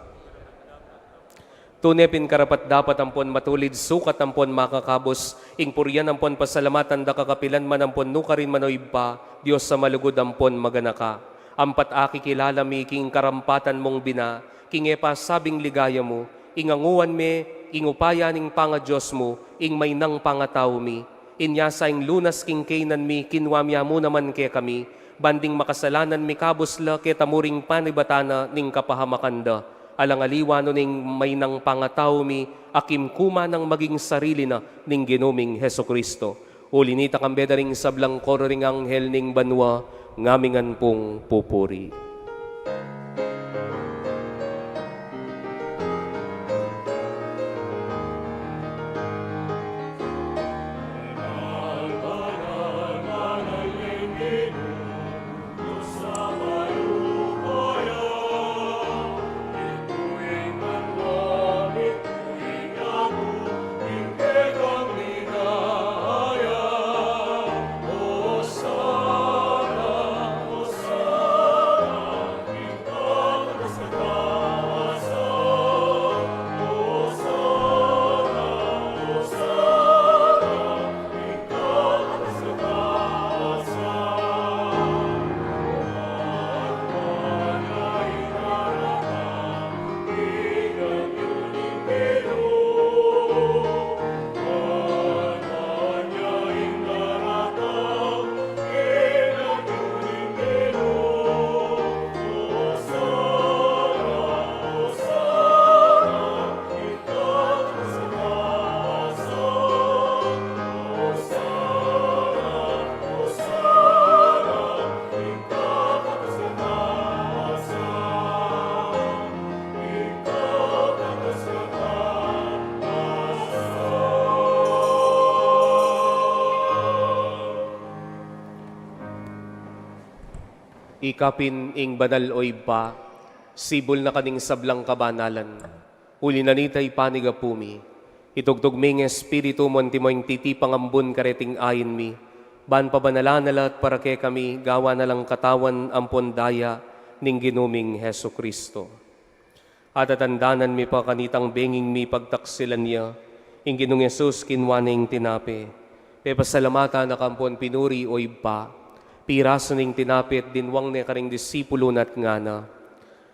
Tune pin karapat-dapat ampon matulid sukat ampon makakabus, ing purian ampon pasalamatan da ka kapilan man ampon nukarin man, o Ibpa, Dios a malugud ampon maganaka. Ampat akikilala mi king karampatan mung bina, king e pasabing ligaya mu, ing anguan me, ing upaya ning pangadios mu, ing mainang pangatau mi. Inya sa ing lunas king kainan mi, kinua mi ya mu naman kekami, ban ding makasalanan mi kabus la keta mu ring panibatan na ning kapahamakan da. Alang aliwa nu ning mainang pangatau mi, a kimku man nang maging sarili na ning Ginu ming Jesucristo. Uli nita kambe da ring sablang koro ring anghel ning banua, ngamingan pung pupuri. Ika pin ing banal, o Ibpa, sibul na ka ning sablang kabanalan. Uli na nita, ipanigapu mi, itugtug me ing Espiritu mu antimo ing titipang ambun kareting ain mi, ban pabanalan na la at para kekami gawan na lang katawan ampon daya ning Ginu ming Jesucristo. At atandanan mi pa kanitang benging mipagtaksilan ya, ing Ginung Jesus kinua ne ing tinape, pepasalamatan na ka ampon pinuri, o Ibpa, pirasu ne ing tinape at dinwang ne karing disipulu na at ngana: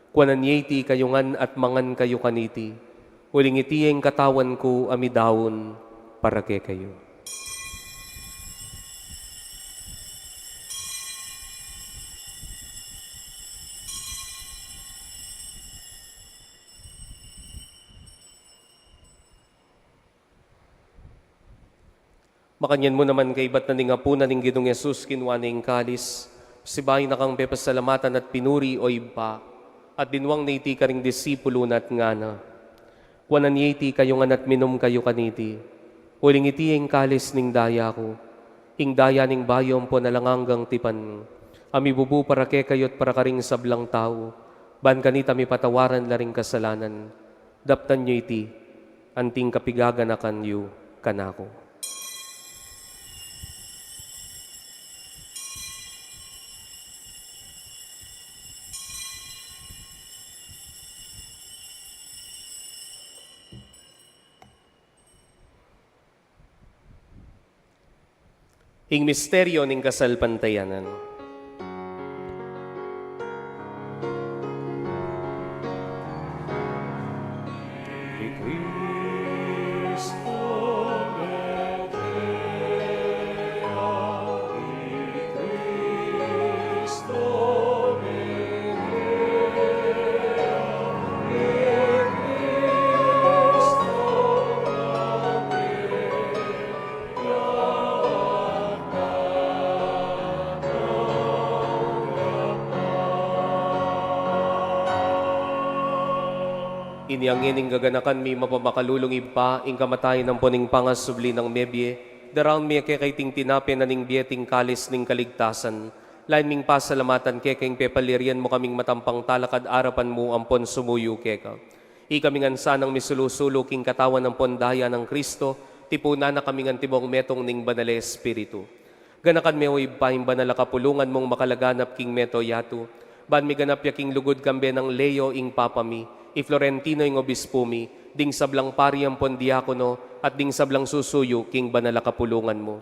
Kuanan ye iti kayu ngan at mangan kayu kaniti, uling iti ing katawan ku a midaun para kekayu. Makanyan mu naman, kaibat na ning apunan ning Ginung Jesus, kinua ne ing kalis, sibayu na kang pepasalamatan at pinuri, o Ibpa, at dinwang ne iti karing disipulu na at ngana: Kuanan ye iti kayu ngan at minum kayu kaniti, uling iti ing kalis ning daya ku, ing daya ning bayu ampon alang anggang tipan, a mibubu para kekayu at para karing sablang tau, ban kanita mipatawaran la ring kasalanan. Daptan yu iti, anting kapigaganakan yu kanaku. Ing misteryo ning kasalpantayanan. Inya ngeni, gaganakan mi mapamakalulung Ibpa, ing kamatayan ampon ing pangasubli nang mebie, daraun mi keka iting tinape na ning bie at ing kalis ning kaligtasan, lain ming pasalamatan keka ing pepalirian mu kaming matampang talakad arapan mu ampon sumuyu keka. Ikami ngan sanang misulu-sulu king katawan ampon daya nang Kristo, tipunan na kami ngan timong metung ning Banal a Espiritu. Ganakan me, o Ibpa, ing banal a kapulungan mung makalaganap king mabilug a yatu, ban miganap ya king lugud kambe nang Leo ing Papa mi, i Florentino ing Obispu mi, ding sablang pari ampon diakono, at ding sablang susuyu king banal a kapulungan mu.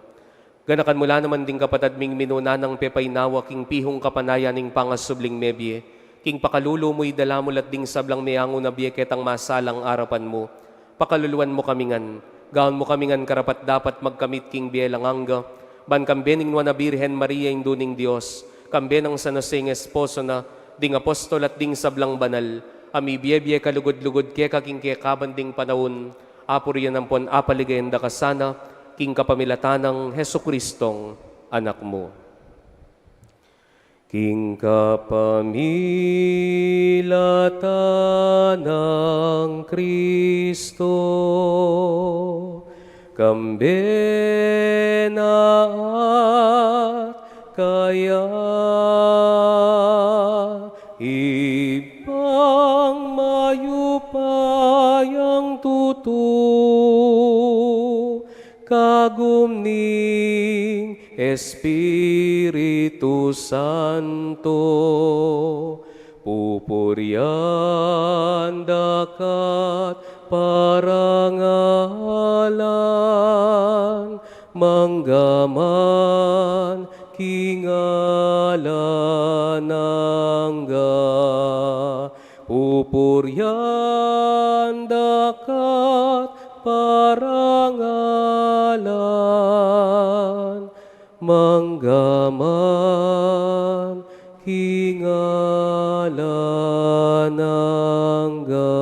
Ganakan mu la naman ding kapatad ming minuna nang pepainawa king pihung kapanayan ning pangasubling mebie, king pakalulu mu idala mu la at ding sablang meangu na bie ketang masalang arapan mu. Pakaluluan mu kami ngan, gawan mu kami ngan karapat-dapat magkamit king bie alang angga, ban kambe ning Nuan a Birhen Maria, Indu ning Dios, kambe nang San Jose ing esposo na, ding apostol at ding sablang banal, a mibie-bie kalugud-lugud keka king kekaban ding panaun, apurian ampon apaligayan da ka sana, king kapamilatan nang Jesucristong Anak mu. King kapamilatan nang Kristo, kambe na at kaya, Ibpang mayupayang tutu, kagum ning Espiritu Santo, pupurian da ka't parangalan, manggaman king alang angga. Pupurian da ka't parangalan, manggaman king alang angga.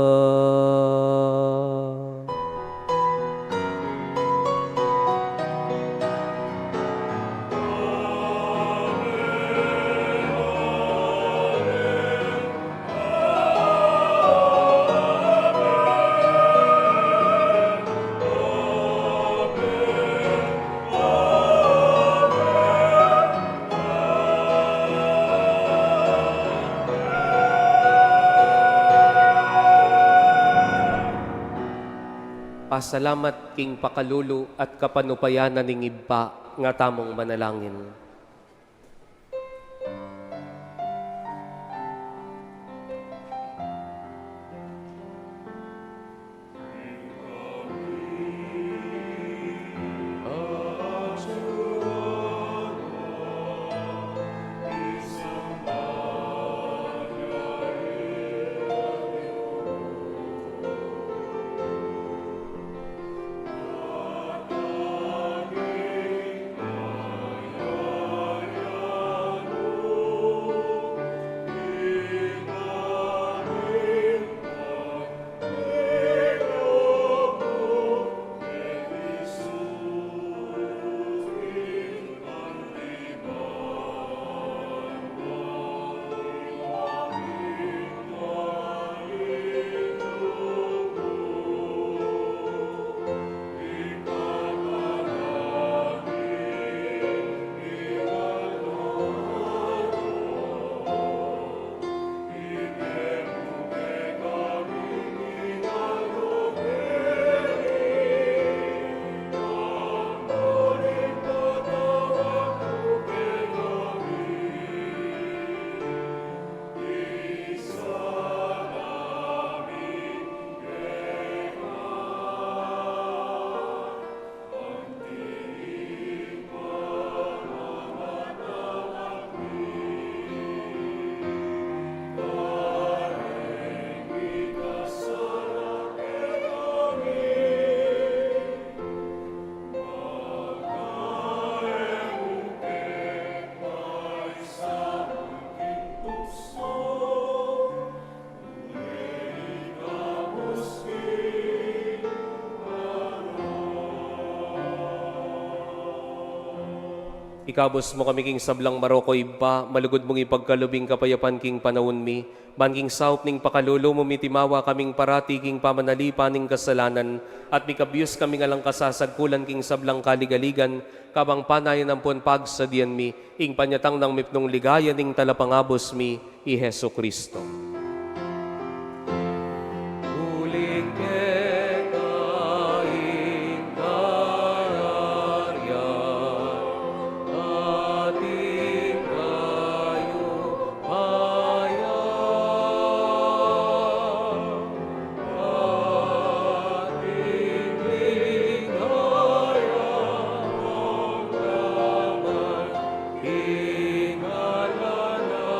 Pasalamat king pakalulu at kapanupayan na ning Ibpa, nga tamung manalangin. Ikabus mu kami king sablang marok, O Ibpa, malugud mung ipagkalub ing kapayapan king panaun mi, ban king saup ning pakalulu mu mitimawa kaming parati king pamanalipan ning kasalanan, at mikabus kaming alang kasasagkulan king sablang kaligaligan, kabang panayan ampon pagsadian mi ing panyatang nang mipnung ligaya ning Talapangabus mi, i Jesucristo. Uling keka ing kayarian, ating kayupayan, ating ligaya, hanggang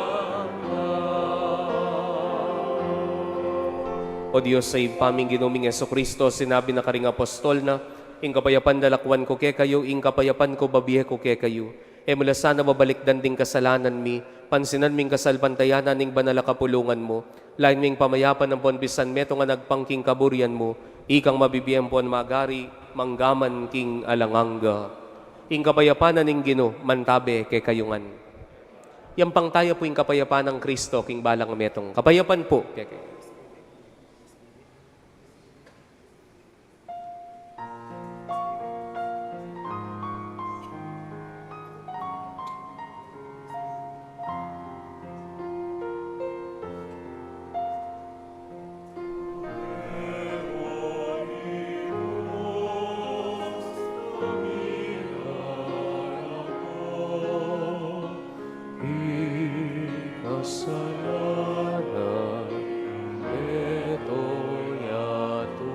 O Dios a Ibpa ming Ginu ming Jesucristo, sinabi na karing apostol na, "Ing kapayapan lakwan ku kekayu, ing kapayapan ku babie ku kekayu." E mu la sana babalikdan ding kasalanan mi, pansinan ming kasalpantayanan ning banal a kapulungan mu, lain ming pamayapan ampon bisan metung a agpang king kaburian mu, ikang mabibie ampon magari manggaman king alang angga. Ing kapayapan na ning Ginu mantabe kekayu ngan. Yampang taya pu ing kapayapan nang Kristo king balang metung. Kapayapan pu kekayu. Ing kasalanan metung yatu.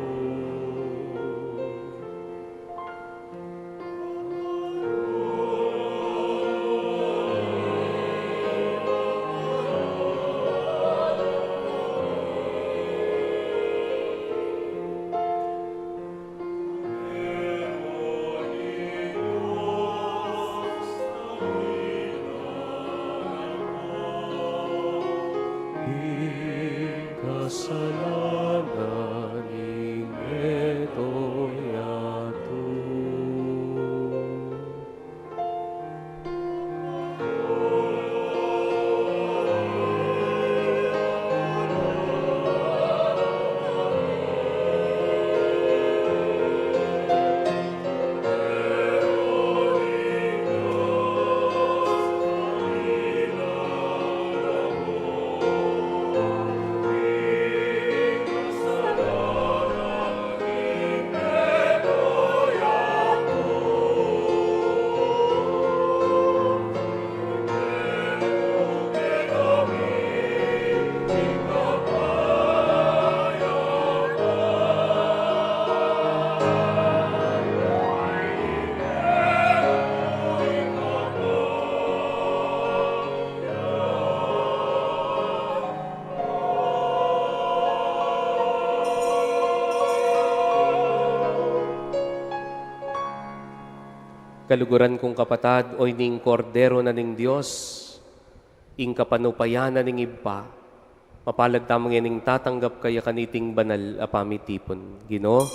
Kaluguran kung kapatad, o ining Kordero na ning Dios, ing kapanupayan na ning Ibpa, mapalad tamu ngening tatanggap kaya kaniting banal a pamitipun. Ginu.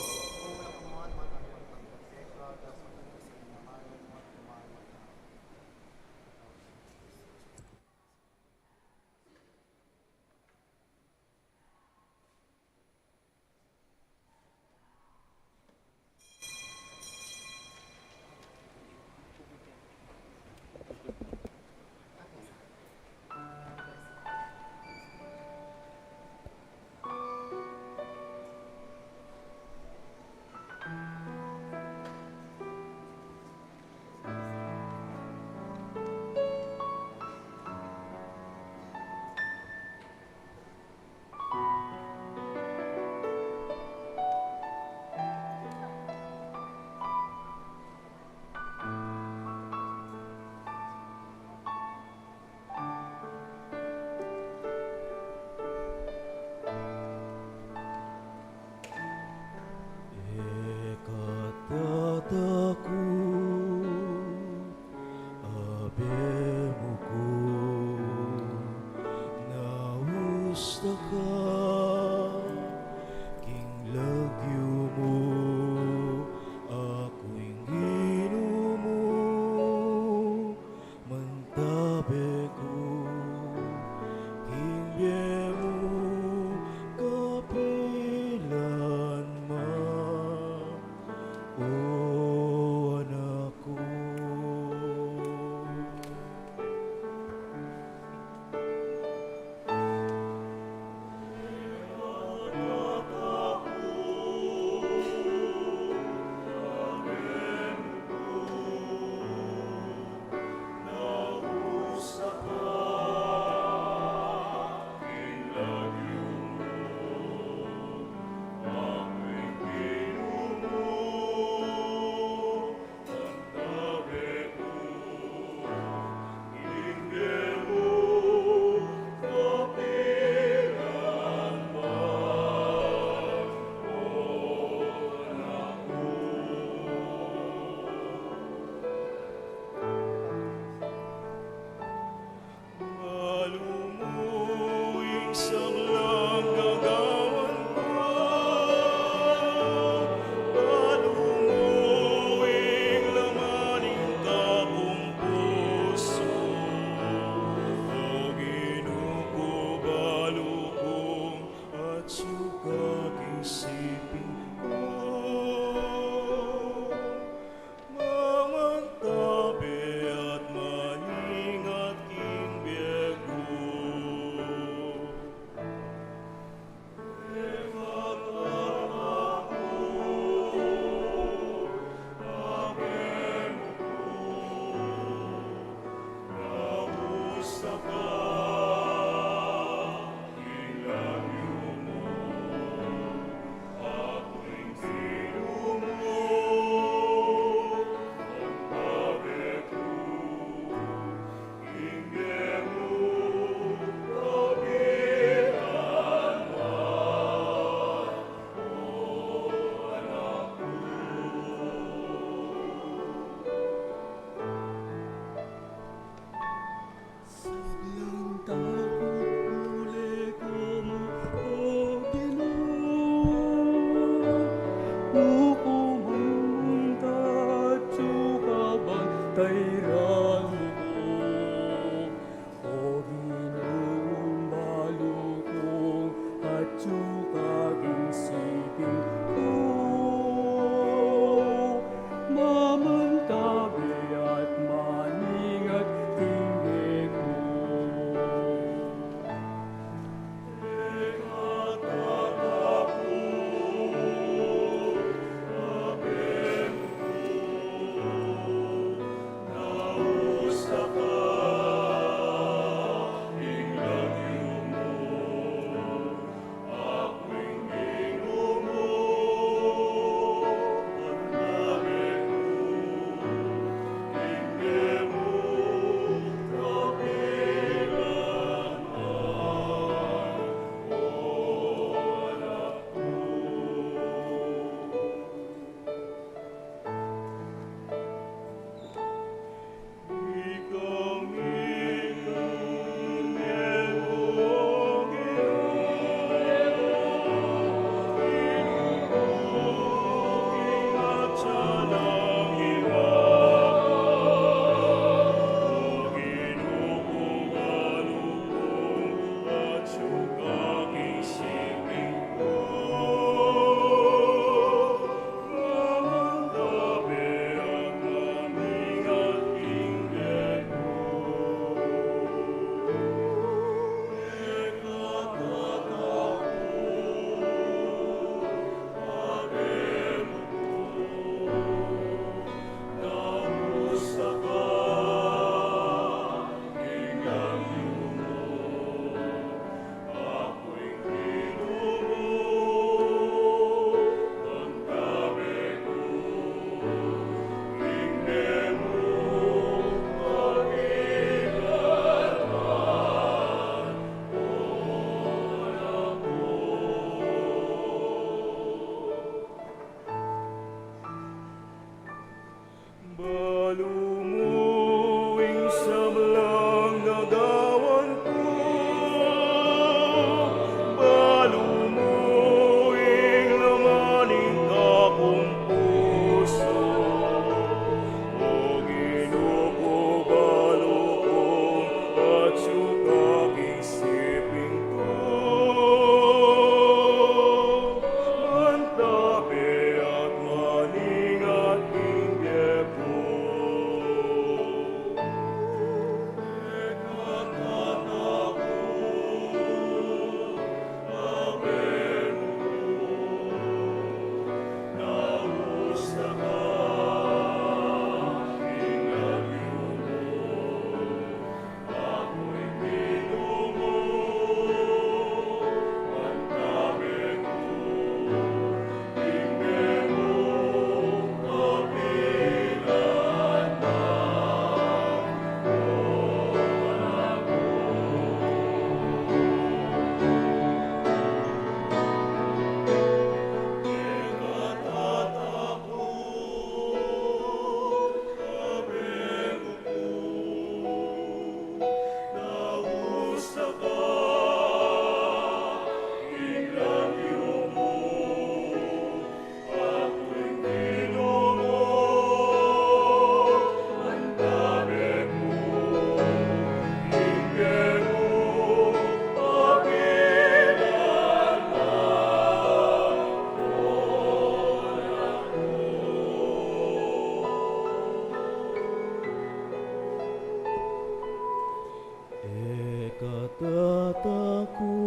Tataku,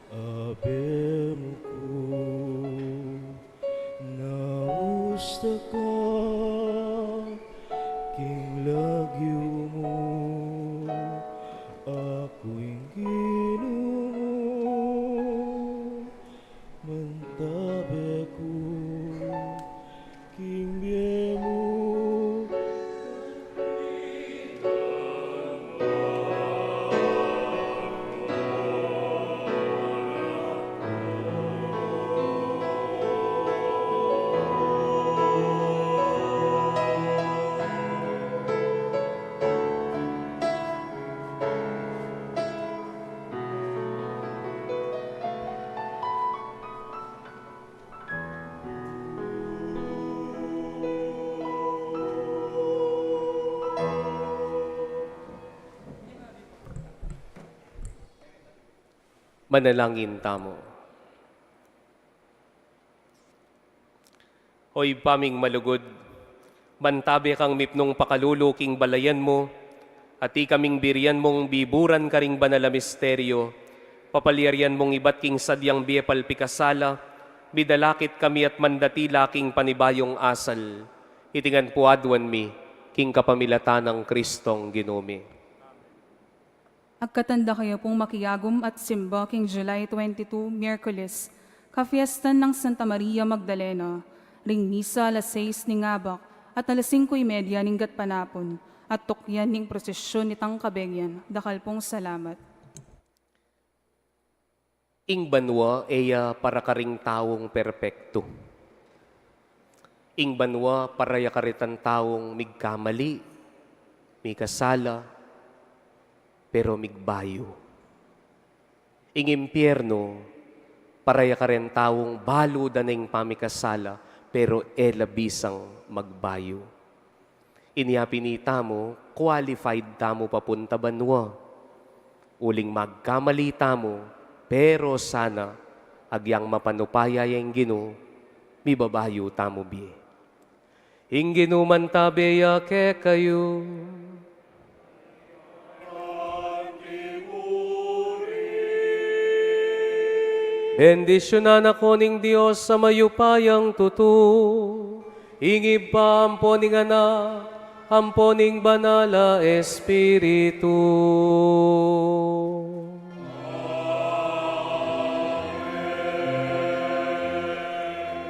abem ku, nausta ka king lagyu mu, aku ing Ginu mu, mantabe ku king bie mu. Manalangin tamu. O Ibpa ming malugud, mantabe kang mipnung pakalulu king balayan mu, at ikaming birian mung biburan karing banal a misteryo, papalyarian mung ibat king sadyang bie palpikasala, midalakit kami at mandatila king panibayung asal. Iti ngan pu aduan mi, king kapamilatan nang Kristong Ginu mi. Agkatan da kayu pung makiagum at simba king July twenty-two, Miyerkules, kafiestan nang Santa Maria Magdalena, ring misa alas sais ning abak at alas singko y media ning gatpanapun, at tukyan ning prosesyun nitang kabegyan. Dakal pung salamat. Ing banua e ya para karing taung perpektu. Ing banua para ya karetang taung migkamali, mikasala, pero migbayu. Ing impiernu para ya kareng taung balu da neng pamikasala, pero e la bisang magbayu. Inya pin itamu, qualified tamu papunta banua. Uling magkamali tamu, pero sana, agyang mapanupaya ya ing Ginu, mibabayu tamu bie. Ing Ginu mantabe ya kekayu. Bendisyunan na kayu ning Dios a mayupayang tutu, ing Ibpa ampo ning Anak, ampo ning Banal a Espiritu.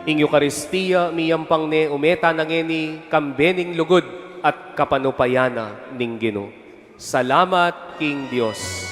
Ing Eukaristia miyampang ne ume tana ngeni, kambe ning lugud at kapanupayan na ning Ginu. Salamat king Dios.